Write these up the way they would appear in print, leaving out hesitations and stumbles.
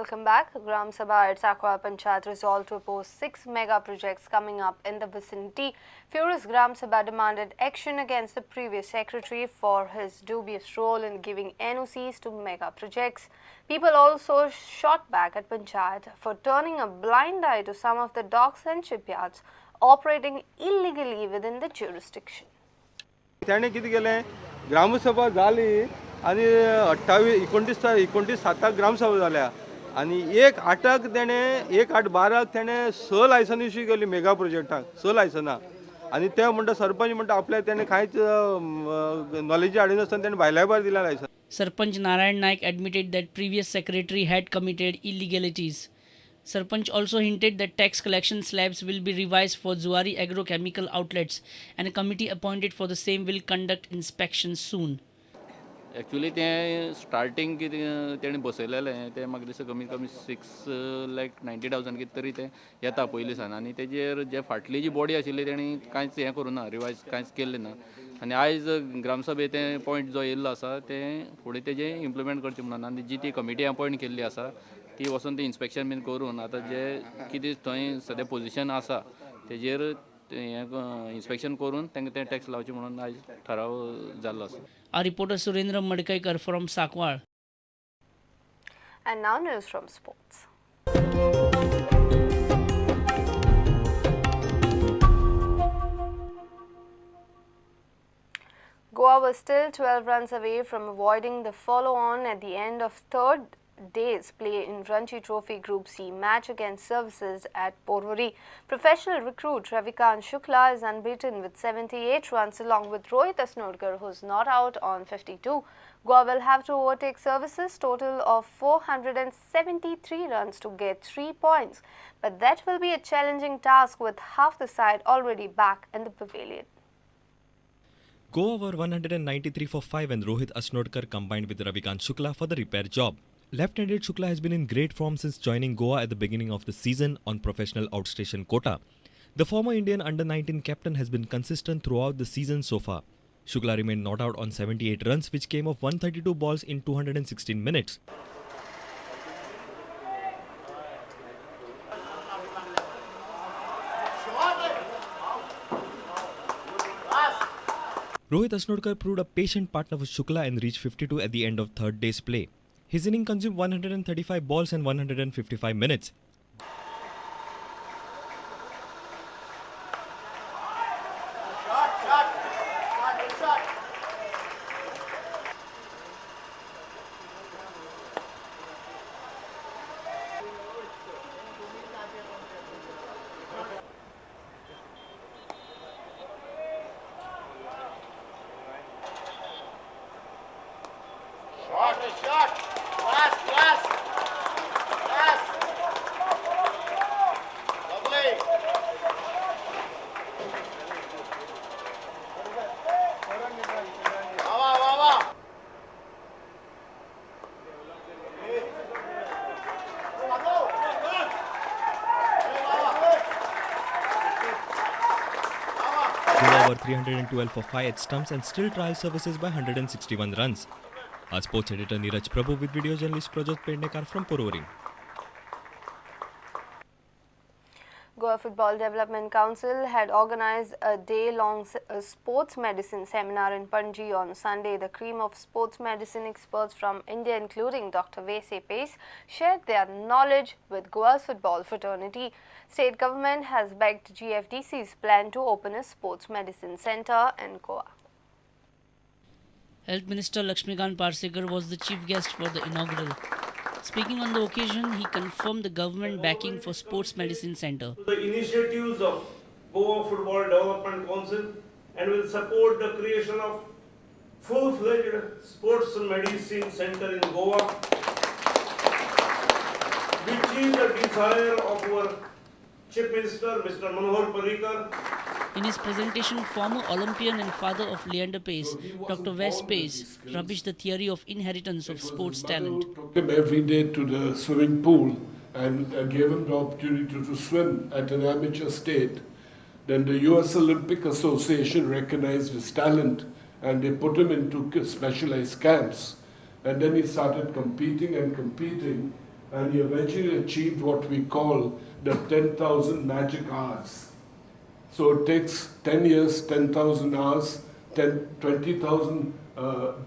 Welcome back. Gram Sabha at Sancoale Panchayat resolved to oppose 6 mega projects coming up in the vicinity. Furious Gram Sabha demanded action against the previous secretary for his dubious role in giving NOCs to mega projects. People also shot back at Panchayat for turning a blind eye to some of the docks and shipyards operating illegally within the jurisdiction. त्याने कितें केलें, ग्रामसभा जाली आनी 28 29 7 ग्रामसभा जाल्या आनी 1-8 तेणें 1-8-12 तेणें 6 लायसनां issue केली मेगा प्रोजेक्टाक, 6 लायसनां. आनी ते म्हणटा सरपंच म्हणटा आपल्याक तेणें कांयच नॉलेज हाडिनासतना तेणें भायल्या भायर दिल्या licence. Sarpanch Narayan Naik admitted that previous secretary had committed illegalities. Sarpanch also hinted that tax collection slabs will be revised for Zuari agrochemical outlets and a committee appointed for the same will conduct inspections soon. Actually तें starting कितें तेणें बसयलेलें तें म्हाका दिसता कमीत कमी 6,90,000 कितें तरी तें येता पयलीं सान. आनी तेजेर जे फाटली जी बॉडी आशिल्ली तेणी कांयच हें करूं ना, रिवायज कांयच केल्लें ना. आनी आयज ग्रामसभे तें पॉयंट जो येयल्लो आसा तें फुडें तेजें इम्प्लिमेंट करचें म्हणून आनी जी ती कमिटी अपॉयंट केल्ली आसा ती वचून ती इन्स्पेक्शन बीन करून आतां जे कितें थंय सद्या पोजिशन आसा तेजेर हें इन्स्पेक्शन करून तांकां तें टॅक्स लावचें म्हणून आयज ठराव जाल्लो आसा. Our reporter Surendra Madkaikar from Sancoale. And now news from sports. Goa was still 12 runs away from avoiding the follow-on at the end of third day's play in Ranji Trophy Group C match against Services at Porvorim. Professional recruit Ravikant Shukla is unbeaten with 78 runs along with Rohit Asnodkar, who is not out on 52. Goa will have to overtake Services total of 473 runs to get 3 points. But that will be a challenging task with half the side already back in the pavilion. Goa were 193 for 5 and Rohit Asnodkar combined with Ravikant Shukla for the repair job. Left-handed Shukla has been in great form since joining Goa at the beginning of the season on professional outstation quota. The former Indian under-19 captain has been consistent throughout the season so far. Shukla remained not out on 78 runs, which came off 132 balls in 216 minutes. Rohit Asnodkar proved a patient partner for Shukla and reached 52 at the end of third day's play. His inning consumed 135 balls and 155 minutes. Goa were 312 for 5 at stumps and still trial Services by 161 runs. Our sports editor Neeraj Prabhu with video journalist Prajot Pednekar from Porvorim. Goa Football Development Council had organized a day-long sports medicine seminar in Panaji on Sunday. The cream of sports medicine experts from India, including Dr. Vese Pace, shared their knowledge with Goa's football fraternity. State government has backed GFDC's plan to open a sports medicine center in Goa. Health Minister Lakshmikant Parsekar was the chief guest for the inaugural. Speaking on the occasion, he confirmed the government backing for Sports Medicine Center. The initiatives of Goa Football Development Council and will support the creation of full-fledged sports medicine center in Goa, which is the desire of our Chief Minister, Mr. Manohar Parrikar. In his presentation, former Olympian and father of Leander Paes, Dr. Wes Paes, rubbished the theory of inheritance of sports talent. Took him every day to the swimming pool and gave him the opportunity to swim at an amateur state. Then the US Olympic Association recognized his talent and they put him into specialized camps. And then he started competing and competing. And he eventually achieved what we call the 10,000 magic hours. So it takes 10 years, 10,000 hours, 20,000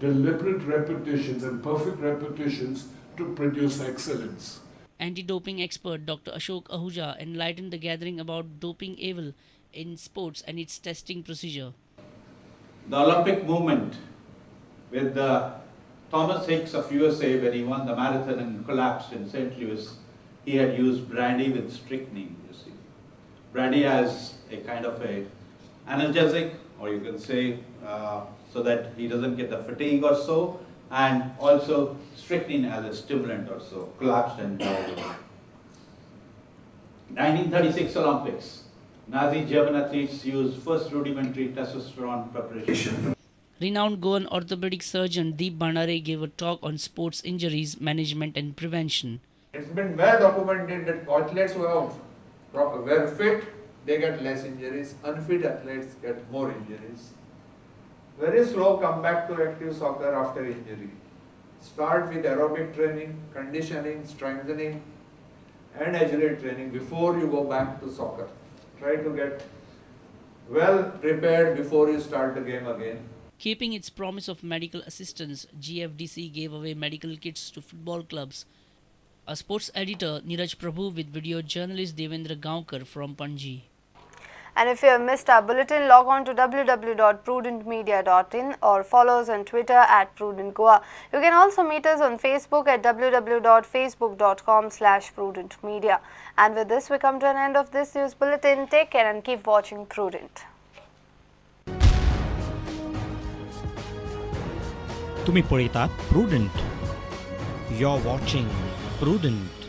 deliberate repetitions and perfect repetitions to produce excellence. Anti-doping expert Dr. Ashok Ahuja enlightened the gathering about doping evil in sports and its testing procedure. The Olympic movement with Thomas Hicks of USA, when he won the marathon and collapsed in St. Louis, he had used brandy with strychnine, you see. Brandy as a kind of a analgesic, or you can say so that he doesn't get the fatigue or so, and also strychnine as a stimulant or so, collapsed and died. 1936 Olympics, Nazi German athletes used first rudimentary testosterone preparation. Renowned Goan orthopedic surgeon Deep Bhandare gave a talk on sports injuries, management and prevention. It's been well documented that athletes who were fit, they get less injuries. Unfit athletes get more injuries. Very slow comeback to active soccer after injury. Start with aerobic training, conditioning, strengthening and agility training before you go back to soccer. Try to get well prepared before you start the game again. Keeping its promise of medical assistance, GFDC gave away medical kits to football clubs. A sports editor, Neeraj Prabhu, with video journalist Devendra Gaonkar from Panji. And if you have missed our bulletin, log on to www.prudentmedia.in or follow us on Twitter at prudentgoa. You can also meet us on Facebook at www.facebook.com/prudentmedia. And with this, we come to an end of this news bulletin. Take care and keep watching Prudent. तुम्ही पळयतात Prudent. You are watching Prudent.